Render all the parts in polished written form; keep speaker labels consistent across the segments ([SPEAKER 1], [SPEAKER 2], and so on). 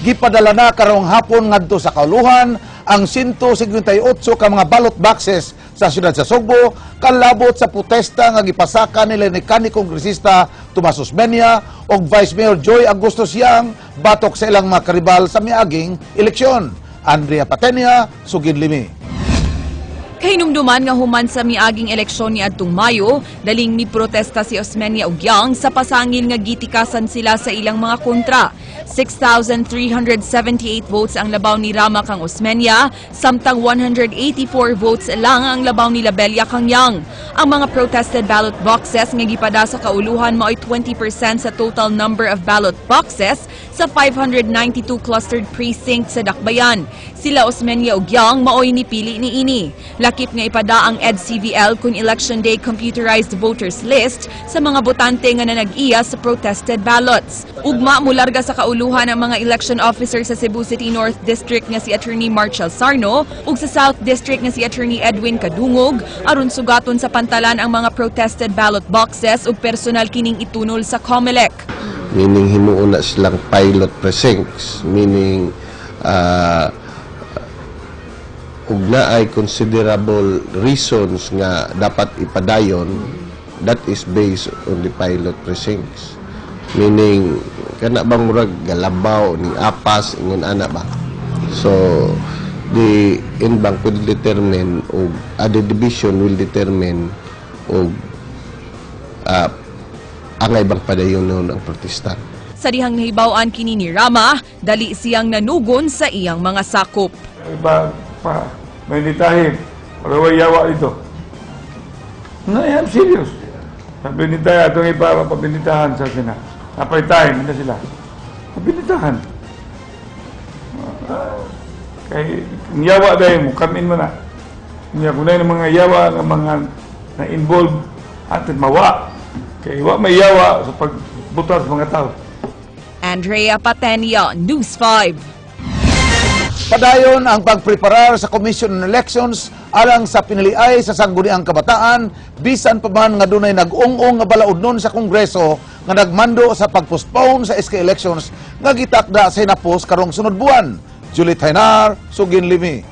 [SPEAKER 1] Gipadala na karong hapon ngadto sa kauluhan ang 158 ka mga ballot boxes sa siyudad sa Sugbo kalabot sa protesta nga gipasaka nila ni kanhi kongresista Tomas Osmeña ug Vice Mayor Joy Augustus Yang batok sa ilang mga karibal sa miaging eleksyon. Andrea Patenia, sugid limi.
[SPEAKER 2] Kahinumduman nga human sa miaging eleksyon ni adtong Mayo, daling ni protesta si Osmeña ug Yang sa pasangil nga gitikasan sila sa ilang mga kontra. 6,378 votes ang labaw ni Rama kang Osmeña, samtang 184 votes lang ang labaw ni Labella kang Yang. Ang mga protested ballot boxes nga gipada sa kauluhan mao'y 20% sa total number of ballot boxes sa 592 clustered precincts sa Dakbayan. Sila Osmeña ug Yang mao'y nipili ni ini. Lakip nga ipada ang EdCVL kung Election Day Computerized Voters List sa mga botante nga nanag-iya sa protested ballots. Ugma mularga sa kauluhan ang mga election officer sa Cebu City North District nga si Attorney Marshall Sarno ug sa South District nga si Attorney Edwin Kadungog aron sugaton sa pantalan ang mga protested ballot boxes ug personal kining itunol sa COMELEC.
[SPEAKER 3] Meaning himuon na silang pilot precincts, meaning ug naay considerable reasons nga dapat ipadayon, that is based on the pilot precincts, meaning kana bang murag galabaw ning apas, ingon ana ba. So the en banc will determine og the division will determine og angay bang padayon nun ang protesta.
[SPEAKER 2] Sa dihang nahibaw-an kini ni Rama, dali siyang nanugon sa iyang mga sakop.
[SPEAKER 4] Iba pa, meditahin. Para way yawa dito. No, I am serious. Pabinitahin, atong iba, pabinitahan sa sina. Napay time na sila. Pabinitahan. Kay, kung yawa dahil mo, kamin mo na. Kung kung na mga yawa nga mga na-involve, atin mawa. Kay wa may yawa sa pagbutar sa mga tao.
[SPEAKER 2] Andrea Patenia, News 5.
[SPEAKER 1] Padayon ang pagpreparar sa Commission on Elections alang sa piniliay sa Sangguniang Kabataan bisan pa man nga dunay nag-ung-ong nga balaod nun sa Kongreso nga nagmando sa pagpostpone sa SK elections nga gitakda sa hinapos karong sunod buwan. Julie Tainar, sugin limi.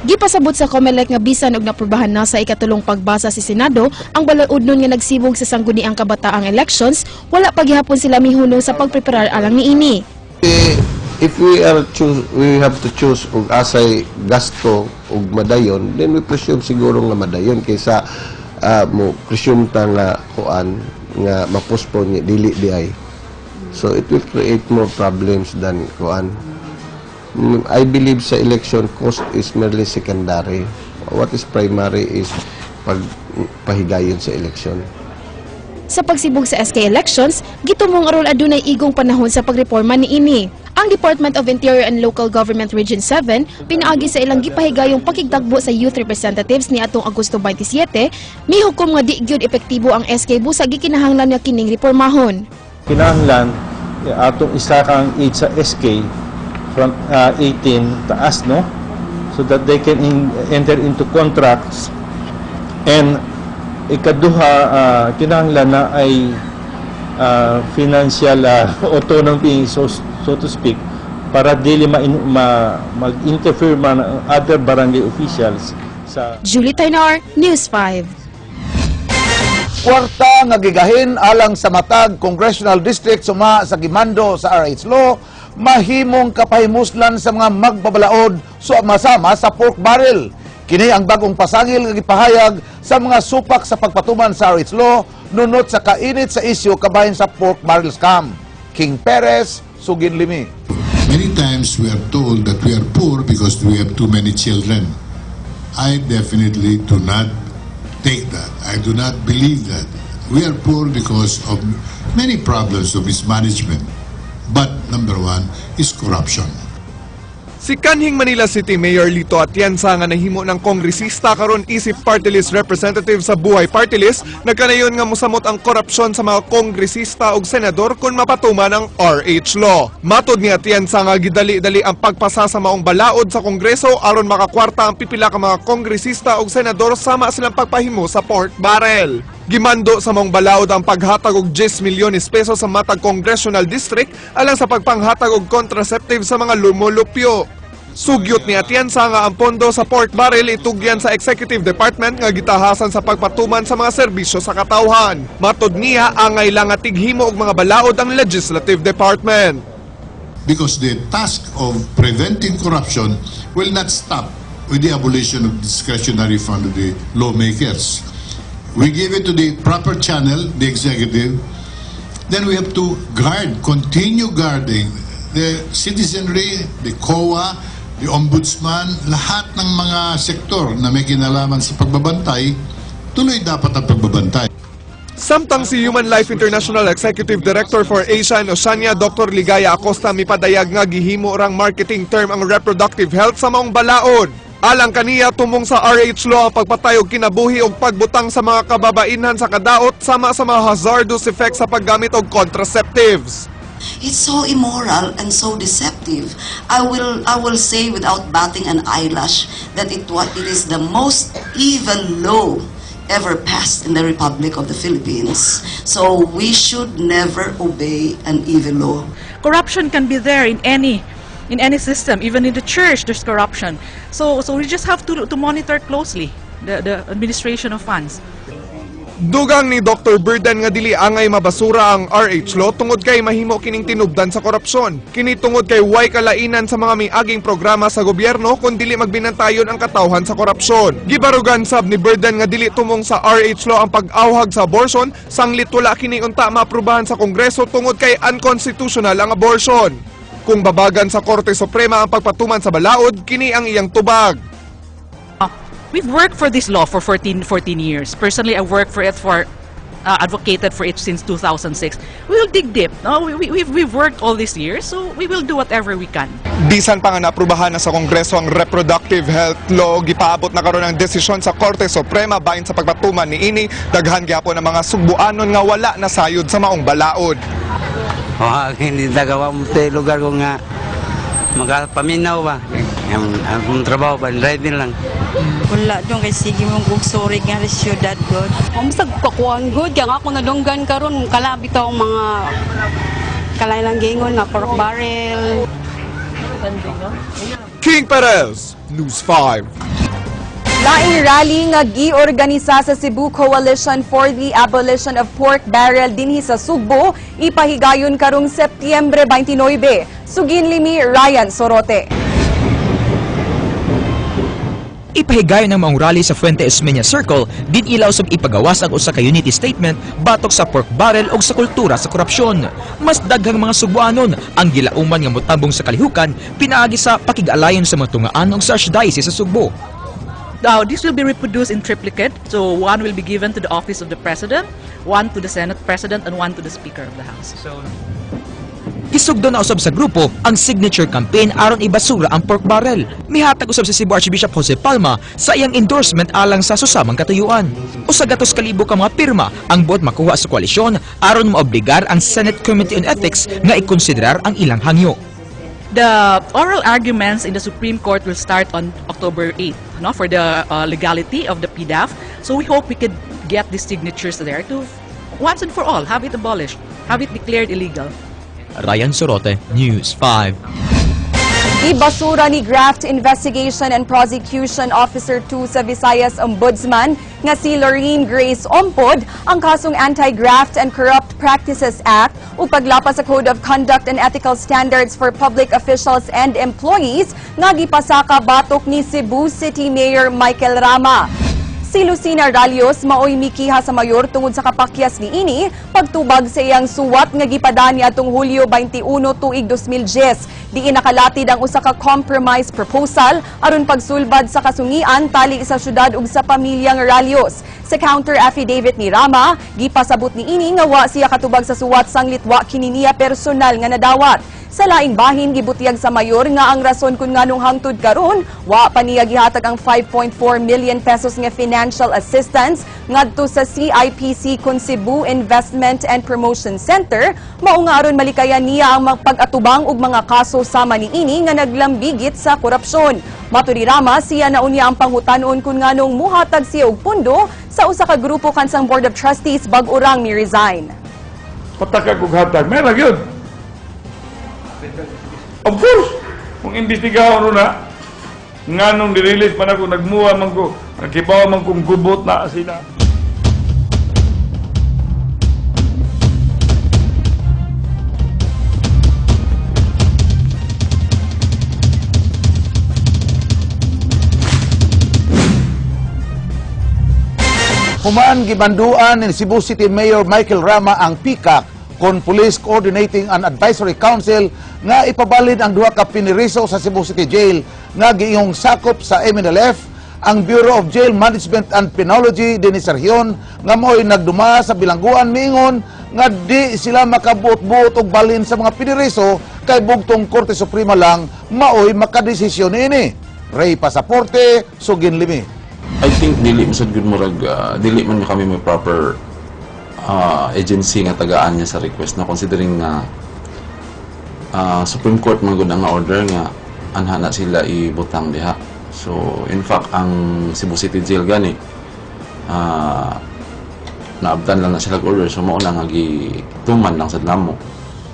[SPEAKER 5] Gipasabot sa COMELEC nga bisan og naaprubahan na sa ikatulong pagbasa sa Senado ang balaod nun nga nagsibog sa Sangguniang Kabataang elections, wala pa gihapon sila mihunong sa pagpreparar alang niini.
[SPEAKER 3] Eh, if we are choose, we have to choose og asay gasto og madayon, then we presume siguro nga madayon kaysa mo presume ta nga kuan nga ma-postpone nga dili di ay. So it will create more problems than kuan. I believe sa election, cost is merely secondary. What is primary is pagpahigayon sa election.
[SPEAKER 5] Sa pagsibog sa SK elections, gitumong aron adunay igong panahon sa pagreporma niini. Ang Department of Interior and Local Government Region 7 pinaagi sa ilang gipahigayong pakigdagbo sa youth representatives ni atong Agosto 27, mihukom nga di gyud epektibo ang SK busa gikinahanglan nga kining reformahon.
[SPEAKER 6] Kinahanglan atong isa kang age sa SK from 18 taas, no, so that they can enter into contracts, and ikaduha, kinahanglan na ay financial autonomy, so to speak, para dili mag-interfere man ang other barangay officials sa
[SPEAKER 5] Julie Tainar, News 5.
[SPEAKER 1] Kwarta nga gigahin alang sa matag congressional district suma sa gimando sa RH law mahimong kapahimuslan sa mga magbabalaod masama sa pork barrel. Kini ang bagong pasangil nga gipahayag sa mga supak sa pagpatuman sa RH law nunot sa kainit sa isyu kabahin sa pork barrel scam. King Perez, sugin limi.
[SPEAKER 7] Many times we are told that we are poor because we have too many children. I definitely do not take that. I do not believe that. We are poor because of many problems of mismanagement. But number one is corruption.
[SPEAKER 8] Si kanhing Manila City Mayor Lito Atienza nga nahimo ng kongresista karon isip party list representative sa Buhay Party List, nagkanayon nga mosamot ang korupsyon sa mga kongresista ug senador kung mapatuman ang RH law. Matod ni Atienza nga gidali-dali ang pagpasa sa maong balaod sa Kongreso aron makakwarta ang pipila ka mga kongresista ug senador sama silang pagpahimo sa pork barrel. Gimando sa maong balaod ang paghatag og 10 milyones pesos sa matag congressional district alang sa pagpanghatag og contraceptive sa mga lumulupyo. Sugyot ni Atienza nga ang pondo sa pork barrel itugyan sa executive department nga gitahasan sa pagpatuman sa mga serbisyo sa katawhan. Matod niya, angay lang nga tighimo og mga balaod ang legislative department.
[SPEAKER 7] Because the task of preventing corruption will not stop with the abolition of discretionary fund of the lawmakers. We give it to the proper channel, the executive, then we have to guard, continue guarding the citizenry, the COA, the ombudsman, lahat ng mga sektor na may kinalaman sa pagbabantay, tuloy dapat ang pagbabantay.
[SPEAKER 8] Samtang si Human Life International Executive Director for Asia and Oceania, Dr. Ligaya Acosta, mipadayag nga gihimo rang marketing term ang reproductive health sa maong balaod. Alang kaniya, tumong sa RH law ang pagpatay og kinabuhi og pagbutang sa mga kababainhan sa kadaot sama sa mga hazardous effects sa paggamit og contraceptives.
[SPEAKER 9] It's so immoral and so deceptive. I will say without batting an eyelash that it is the most evil law ever passed in the Republic of the Philippines. So we should never obey an evil law.
[SPEAKER 10] Corruption can be there in any system. Even in the church there's corruption, so we just have to monitor closely the administration of funds.
[SPEAKER 8] Dugang ni Dr. Burden nga dili angay mabasura ang RH law tungod kay mahimo kining tinubdan sa korupsyon. Kini tungod kay way kalainan sa mga miaging programa sa gobyerno kung dili magbinantayon ang katawhan sa korupsyon. Gibarugan sab ni Burden nga dili tumong sa RH law ang pag-awhag sa abortion sanglit wala kini unta maaprubahan sa Kongreso tungod kay unconstitutional ang abortion. Kung babagan sa Korte Suprema ang pagpatuman sa balaod, kini ang iyang tubag.
[SPEAKER 10] We've worked for this law for 14 years. Personally, I worked for it for advocated for it since 2006. We will dig deep, no? We've worked all these years, so we will do whatever we can.
[SPEAKER 8] Bisan pa nga naaprubahan na sa Kongreso ang reproductive health law, gipaabot na karon ang desisyon sa Korte Suprema bahin sa pagpatuman niini, daghan gyapon ang mga Sugbuanon nga wala na sayod sa maong balaod.
[SPEAKER 11] O, hindi nagawa mo sa lugar ko nga makapaminaw ba. Ang trabaho ba, driving lang.
[SPEAKER 12] Wala dong kay sige mong surig nga sa syudad god.
[SPEAKER 13] Basta kakuan good kaya nga ako nadunggan karon kalabi to ang mga kalailang gingon nga pork barrel.
[SPEAKER 8] King Perez, News 5.
[SPEAKER 2] Laing rally nga giorganisa sa Cebu Coalition for the Abolition of Pork Barrel dinhi sa Sugbo ipahigayon karong Setyembre 29. Sugin limi Ryan Sorote.
[SPEAKER 14] Ipahigayon ang maong rally sa Fuente Osmeña Circle, din ilaw sab ipagawas ang usa ka unity statement batok sa pork barrel ug sa kultura sa korupsyon. Mas daghang mga Sugbuanon ang gilauman nga motambong sa kalihukan pinaagi sa pakig-alayon sa mga tungaan ug sa Archdiocese sa Sugbo.
[SPEAKER 10] Now, this will be reproduced in triplicate. So one will be given to the office of the President, one to the Senate President, and one to the Speaker of the House.
[SPEAKER 14] Gisugdo na usab sa grupo ang signature campaign aron ibasura ang pork barrel. Mihatag usab sa Cebu Archbishop Jose Palma sa iyang endorsement alang sa susamang katuyuan. Usa gatos kalibo ka mga pirma ang buot makuha sa koalisyon aron maobligar ang Senate Committee on Ethics nga ikonsiderar ang ilang hangyo.
[SPEAKER 10] The oral arguments in the Supreme Court will start on October 8, no, for the legality of the PDAF. So we hope we could get the signatures there to once and for all have it abolished, have it declared illegal.
[SPEAKER 14] Ryan Sorote, News 5.
[SPEAKER 2] Ibasura ni Graft Investigation and Prosecution Officer 2 sa Visayas Ombudsman nga si Lorraine Grace Ompod ang kasong Anti-Graft and Corrupt Practices Act ug paglapas sa Code of Conduct and Ethical Standards for Public Officials and Employees nga gipasaka batok ni Cebu City Mayor Michael Rama. Si Lucina Ralios maoy mikiha sa mayor tungod sa kapakyas ni ini pagtubag sa iyang suwat nga gipadani atong Hulyo 21 tuig 2010. Diin nakalatid ang usa ka compromise proposal aron pagsulbad sa kasungian tali sa syudad ug sa pamilyang Ralios. Sa counter affidavit ni Rama, gipasabot ni ini nga wa siya katubag sa suwat sanglit wa kini niya personal nga nadawat. Sa laing bahin, gibutyag sa mayor nga ang rason kung nganong hangtod karon wa pa niya gihatag ang 5.4 million pesos nga financial assistance ngadto sa CIPC kun Cebu Investment and Promotion Center mao nga aron malikayan niya ang magpag-atubang og mga kaso sama niini nga naglambigit sa korupsyon. Matud ni Rama, siya na unya ang pangutanon kung nganong muhatag siya og pundo sa usa ka grupo kansang Board of Trustees bag-o rang mi-resign.
[SPEAKER 4] Patakag og hatag, meron yun. Of course, kung imbestigahon na, nganong nirelease man ako, nagmuha man ko, nagkibaw man kong gubot na sila.
[SPEAKER 1] Human gibanduan ni Cebu City Mayor Michael Rama ang PICAC kon Police Coordinating and Advisory Council nga ipabalin ang duha ka piniriso sa Cebu City Jail nga giingong sakop sa MNLF ang Bureau of Jail Management and Penology dinhi sa rehiyon nga mao'y nagduma sa bilangguan miingon nga di sila makabuot-buot og balin sa mga piniriso kay bugtong Korte Suprema lang mao'y makadesisyon niini. Ray Pasaporte, Sugin Limi.
[SPEAKER 15] I think dili man sad gud murag dili man kami may proper agency nga tagaan niya sa request na considering nga Supreme Court man gud ang order nga anha na sila ibutang diha. So in fact ang Cebu City Jail gani naabtan lang na sila order, so mao na nga gituman lang sad namo.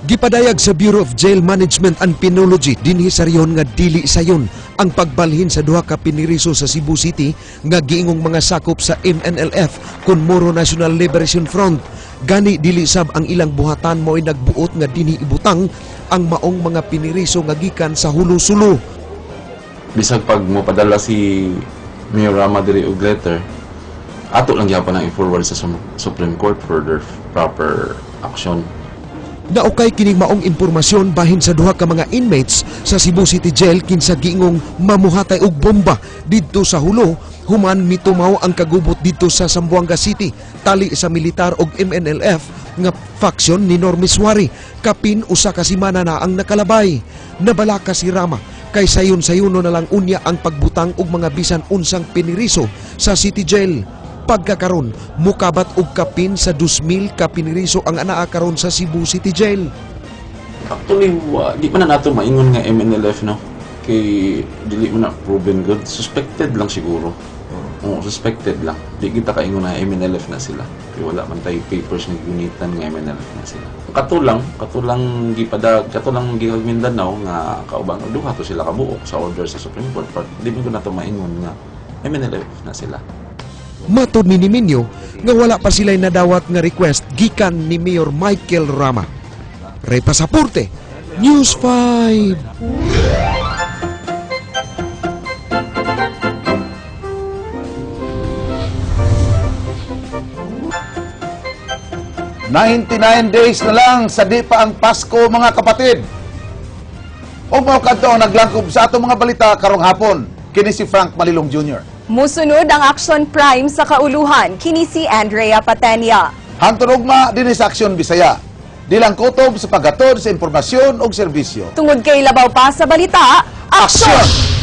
[SPEAKER 16] Gipadayag sa Bureau of Jail Management and Penology dinhi sa rehiyon nga dili sayon ang pagbalhin sa duha ka piniriso sa Cebu City nga giingong mga sakop sa MNLF kun Moro National Liberation Front. Gani dili sab ang ilang buhatan mo'y nagbuot nga dinhi ibutang ang maong mga piniriso nga gikan sa Hulo-Sulo.
[SPEAKER 15] Bisag pag mopadala si Mayor Rama diri og letter, ato lang gyapon ang i-forward sa Supreme Court for their proper action.
[SPEAKER 16] Naukay kining maong impormasyon bahin sa duha ka mga inmates sa Cebu City Jail kinsa giingong mamuhatay og bomba didto sa Hulo human mitumaw ang kagubot didto sa Zamboanga City tali sa militar og MNLF nga faction ni Normy Suari kapin usa ka semana na ang nakalabay. Nabalaka si Rama kay sayon-sayuno na lang unya ang pagbutang og mga bisan unsang piniriso sa City Jail. Pagkakaron, mukabat og kapin sa 2,000 ka piniriso ang anaa karon sa Cebu City Jail.
[SPEAKER 15] Actually, di man na nato maingon nga MNLF, no? Kay dili man na proven good. Suspected lang siguro. Oo, suspected lang. Di kita kaingon na MNLF na sila. Kay wala man tayo papers nga gunitan nga MNLF na sila. Katulang gipadag, katulang gikag Mindanao nga kauban duha to sila kabuok sa order sa Supreme Court. But di man ko nato maingon nga MNLF na sila.
[SPEAKER 16] Matod ni Niminyo nga wala pa sila'y nadawat nga request gikan ni Mayor Michael Rama. Ray Pasaporte, News 5.
[SPEAKER 1] 99 days na lang sa di pa ang Pasko, mga kapatid. O mao kadto ang naglangkob sa atong mga balita karong hapon. Kini si Frank Malilong Jr.
[SPEAKER 2] Musunod ang Action Prime sa kauluhan. Kini si Andrea Patenia.
[SPEAKER 1] Hangtod ugma dinhi sa Aksyon Bisaya. Dilang kutob sa paghatod sa impormasyon ug serbisyo.
[SPEAKER 2] Tungod kay labaw pa sa balita, Aksyon!
[SPEAKER 1] Aksyon!